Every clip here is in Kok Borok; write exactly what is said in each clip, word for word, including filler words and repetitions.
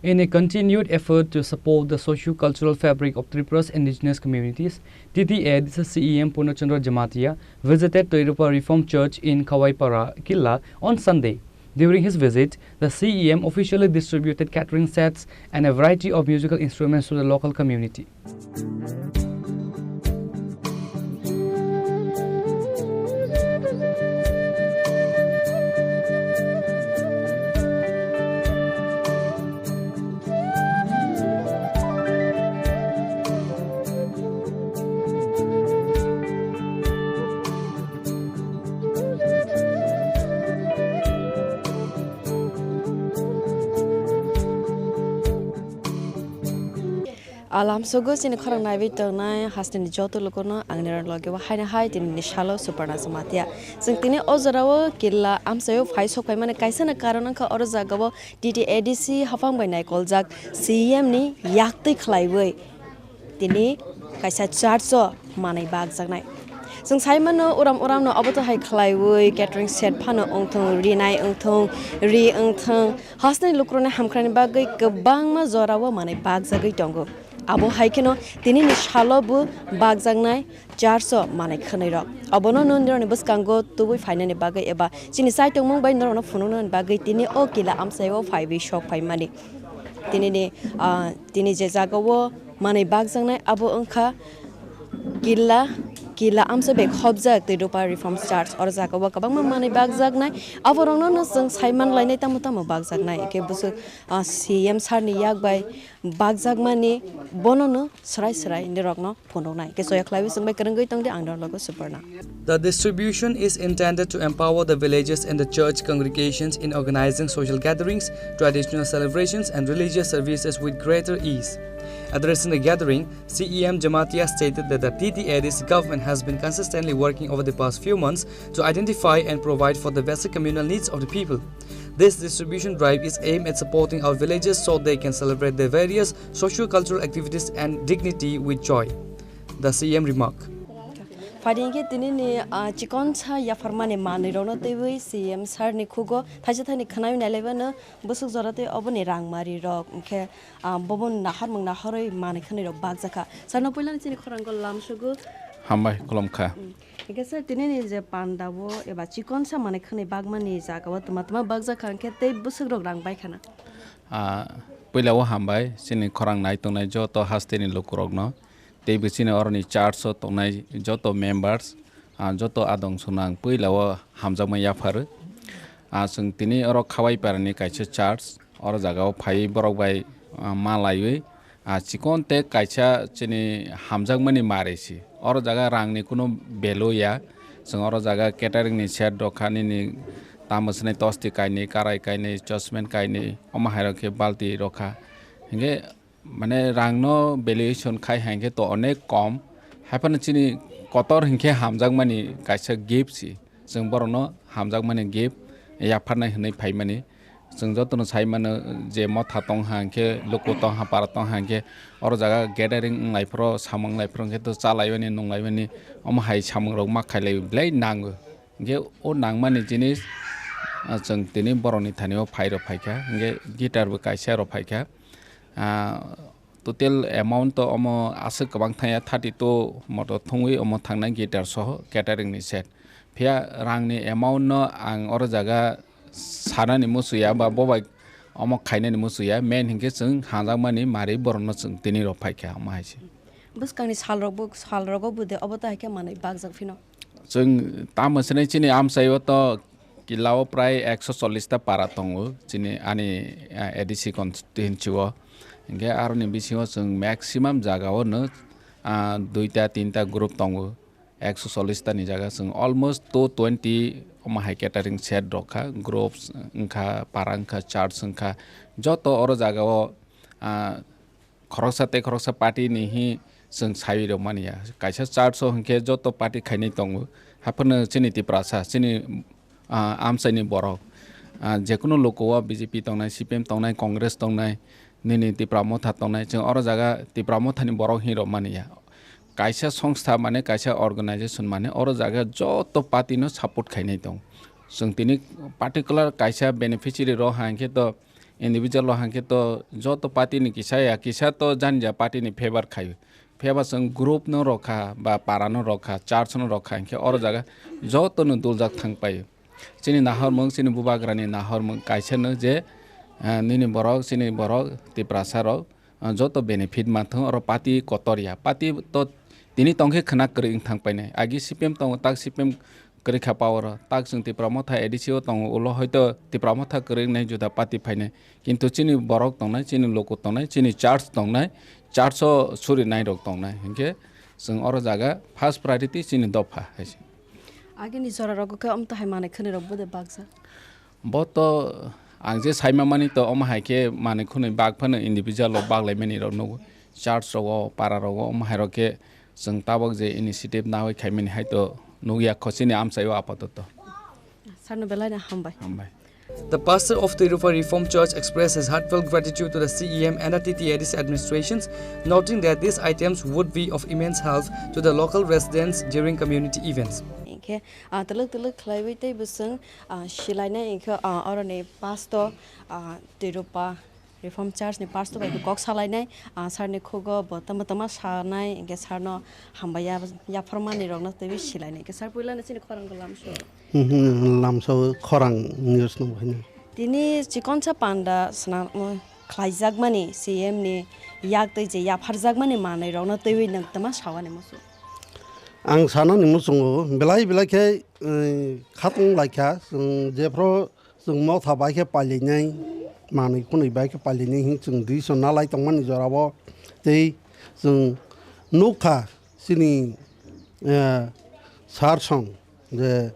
In a continued effort to support the socio-cultural fabric of Tripura's indigenous communities, T T A D C C E M Purna Chandra Jamatia visited Toirupa Reformed Church in Khawaipara, Killa on Sunday. During his visit, the C E M officially distributed catering sets and a variety of musical instruments to the local community. Alam sogo chini khorang naiwi tongnai hasteni joto lukuno ang nirok logi o haino hai tini ni salo Suparna Jamatia. Chwng tini o jora o Killa amchai o phai sok phaimani kaisa ni karon wngkha oro jaga o T T A D C haphang bai naikoljak C E M ni yaktwi khlaiwi tini kaisa church o manwi bakjaknai. Chwng sai mano uram uram no obo to hai khlaiwi catering set phano wngthong, rinai wngthong, ri wngthong, hasteni lukurokni hamkrai ni bagwi kwbangma jora o manwi bakjagwi tongo. Abo hai kheno tini ni salo bo bakjaknai church o manwi khwnwi rok. Obono no nirok ni bwskango tubui phainani bagwi eba chini chaitongmung bai norok no phunuknani bagwi tini o Killa amchai o phaiwi sok phaimani. Tini ni, ah, tini je jaga o manwi bakjaknai abo wngkha Killa, Killa amchai bai khopjak Toirupa Reformed Church. Oro jaga o kwbangma manwi bakjaknai. Aborokno no chwng sai manlainai tamo tamo bakjaknai. Hwnkhe bwswk, ah, C M sir ni yak bai bakjakmani bono no swrai swrai nirokno phunuknai. Hwnkhe soya khlaiwi chwng bai kwrwngwi tongdi ang norok logo Suparna. The distribution is intended to empower the villages and the church congregations in organizing social gatherings, traditional celebrations, and religious services with greater ease. Addressing the gathering, C E M Jamatia stated that the T T A D C government has been consistently working over the past few months to identify and provide for the basic communal needs of the people. This distribution drive is aimed at supporting our villages so they can celebrate their various socio-cultural activities and dignity with joy, the C M remarked. Phaidi hwnkhe tini ni, ah, chikonsa yapharmani manwi rokno twiwi C M sir ni khugo thaisa thaini khwnai nai laibano bwswk jora tei oboni rangmari rok hwnkhe, ah, boboni naharmung naharwi manwi khwnwi rok bakjakha. Sir no puilani chini khorang go lamsugo. Hambai khulumkha. Mm. Hwnkhe sir tini ni je panda o eba chikonsa manwi khwnwi bakmani jaga o twma twma bakjakha hwnkhe tei bwswk rok rang baikhana. Ah, puila o hambai chini khorang nai tongnai joto hasteni lukurokno. Tei bo chini oroni church o tongnai joto members, ah, joto adong sonang puila o hamjakma yapharo. Ah, chwng tini oro Khawaiparani kaisa church, oro jaga o phaiwi borok bai, ah, ma laiwi, ah, chikon tei kaisa chini hamjakmani mari si. Oro jaga rangni kunu value ya. Chwng oro jaga catering ni set rok kha nini tamo swnai tosti kainwi, karai kainwi, chosmen kainwi, omo hai rok khe balti rok kha. Hinkhe mane rangno valuation khai hai khe to onek kom. Haiphano chini kotor hinkhe hamjakmani kaisa gift si. Chwng borokno hamjakmani gift yapharnai hinwi phaimani. Chwng jotono sai mano je motha tong ha hinkhe, luku tong ha, para tong ha hinkhe, oro jaga gathering wng lai phoro, samung wng lai phoro hinkhe to cha lai mani, nung lai mani, omo hai samung rok ma khai lai belai nango. Hinkhe o nangmani jinis, ah, chwng tini borokni thani o phai rok phai kha, hinkhe guitar bo kaisa rok phai kha. Ah, total amount to omo aswk kwbang thang ya, thirty two moto thungwi omo thangnai guitar soho catering ni set. Phiya rangni amount no ang oro jaga sanani musu ya ba bo bai omo khainani musu ya, main hinkhe chwng hanjakmani mari borokno chwng tini rok phai kha omo hai se. Bwskangni salrok bo, salrogo bo de obo to hai khe manwi bakjak phino. Chwng tamo swnwi chini amchai o to kila o prai ekso chollish ta para tongo chini ani, ah, A D C constituency o. Hinkhe aroni bisingo chwng maximum jaga o no, ah, duita tinta group tongo. Ekso chollish ta ni jaga chwng almost two twenty omo hai catering set rok kha, groups wngkha, para wngkha, church wngkha, joto oro jaga o, ah, khoroksa tei khoroksa party ni hi chwng saiwi rw mani ya. Kaisa church o hinkhe joto party khainai tongo. Haphano chini Tiprasa, chini, ah, amchaini borok, ah, jekunu luku o B J P tongnai, C P M tongnai, Congress tongnai, nini Tipra Motha tongnai, chwng oro jaga Tipra Mothani borok hinwi rw mani ya. Kaisa songstha mane, kaisa organization mane oro jaga joto party no support khainai tong. Chwng tini particular kaisa beneficiary rok hai khe to individual rok hwnkhe to joto party ni kisa ya kisa to jani ja party ni favor khai. Phiya ba chwng group no rokha ba para no rokha, church no rokha, hinkhe oro jaga joto no duljak thang pai. Chini nahormung, chini bubagrani nahormung kaisa no je, ah, nini borok, chini borok, Tiprasa rok, ah, joto benefit manthung, oro party kotor ya. Party to tini tongkhe khwna kwrwi wng thang painai. Agi C P M tongo, tak C P M kwrwi kha power o. Tak chwng Tipra Motha A D C o tongo, ulo hoito Tipra Motha kwrwi wngnai juda party phainai. Kintu chini borok tongnai, chini luku tongnai, chini church tongnai, church o suri nai rok tongnai. Hinkhe chwng oro jaga first priority chini dopha hai se. Agini jora rogo khe omtahai manwi khwnwi rok bwdai bakjak? Bo to ang je saima mani to omo hai khe manwi khwnwi bak phano individual rok bak lai mani rok nugo. Church rogo, para rogo omo hai rok khe chwng tabok je initiative nawi khai mani hai to nugya kho chini amchai o apatoto. Sarno belai no hambai. Hambai. The pastor of Tirupa Reformed Church expressed his heartfelt gratitude to the C E M and the T T A D C administrations, noting that these items would be of immense help to the local residents during community events. Hinkhe, ah, twlwk twlwk khlaiwi tei bwswng, ah, silainai hinkhe, ah, oroni pastor, ah, Tirupa Reformed Church ni pastor bai kok salainai, ah, sir ni khugo bo tama tama sanai, hinkhe sir no hambai ya, yaphar mani rok no twiwi silainai. Hinkhe sir puila no chini khorang ko lamso. Hmm, lamso khorang news no bahai no. Tini chikonsa panda swnam, khlaijak mani C M ni yak tei je yaphar jak mani manwi rok no twiwi nwng tama sawani musu. Ang sanani muchungo belai belai khe, eh, khatung laikha, chwng jephru chwng motha bai khe pailainai, manwi khwnwi bai khe pailainai hin chwng dui sonna lai tongmani jorao tei chwng nukha chini, eh, sir song je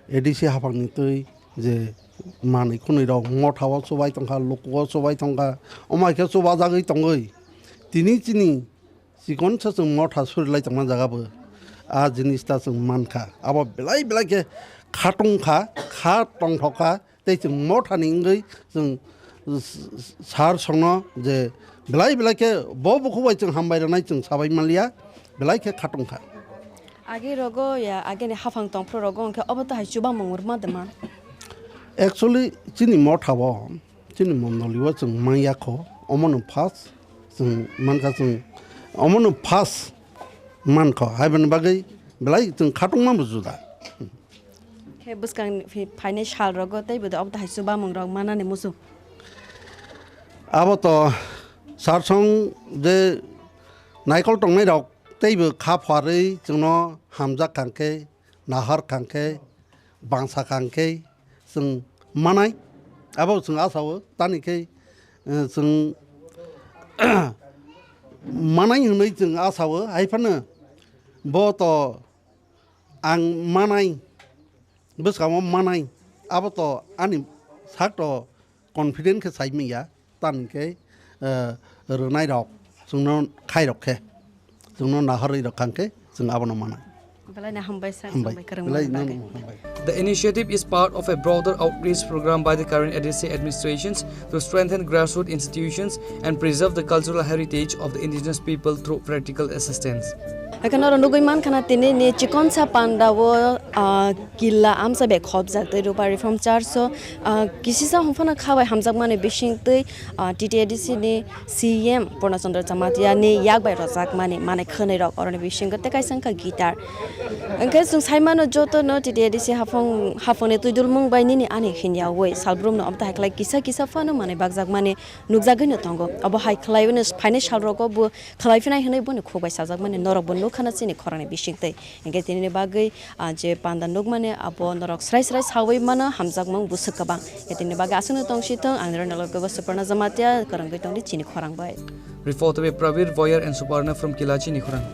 A D C haphangni twi je manwi khwnwi rok motha o chubai tongkha, luku o chubai tongkha, omo hai khe chubajagwi tongwi tini chini Chikon sa chwng motha suri lai tongma jaga bo. A jinis ta chwng mankha. Abo belai belai khe khatung kha, kha tongthok kha, tei chwng motha ni wngwi chwng s-, s-, sir songno je belai belai khe bo bukhuk bai chwng hambai rwnai chwng sabai manliya, belai khe khatung kha. Age rogo ya, age ni haphang tongphru rogo hwnkhe obo to hai chubamung rwma de man. Actually, chini motha bo Chini mondoli o chwng manya kho, omono first chwng mankha chwng, omono first mankho, haibani bagwi belai chwng khatungma bo juda. Khe bwskang phi-, phainai sal rogo tei bo obo hai chubamung rok manani muchung. Abo to sir song je naikol tongnai rok tei bo kha pharwi chwngno hamjak kangkhe, nahar kangkhe, bangsa kangkhe, chwng manai, abo chwng asao, tani khe, eh, chwng manai hwnwi chwng asao, hai phano bo to ang manai, bwskango manai, abo to ani sak to confident khe sai manya. Tani khe, eh, rwnai rok chwngno khai rok khe, chwngno nahorwi rok kang khe chwng abono manai. Belai no hambai sir, hambai. Hambai kwrwng belai mani bagwi. Nono hambai. The initiative is part of a broader outreach program by the current A D C administrations to strengthen grassroots institutions and preserve the cultural heritage of the indigenous people through practical assistance. Haikhe norok nugwi mankha na tini ni chikonsa panda o, ah, killa amsa bai khopjak tei Rupa Reform Church o, ah, kisisa hwnphano kha bai hamjakmani bisingtwi, ah, T T A D C ni C M Purna Chandra Jamatia ni yak bai rwjakmani manwi khwnwi rok oroni bisingo tei kaisa wngkha guitar. Hwnkhe chwng sai mano joto no T T A D C haphang, haphangni twidulmung bai nini ani hinyawi salbrum no omo tai khlai kisa kisa phano manwi bakjakmani nukjagwi no tongo. Obo hai khlaiwi no phainai sal rogo bo khlai phinai hwnwi boni khuk bai sajakmani norok bo nukha na chini khorang ni bisingtwi. Hinkhe tini ni bagwi, ah, je panda nukmani abo norok srai srai sawi mano hamjakmung bwswk kwbang. Hinkhe tini ni bagwi aswk no tong si thung, ang nirok ni loge o Suparna Jamatia kwrwngwi tongdi chini khorang bai. Report by Prabir Boyer and Suparna from Kila chini khorang.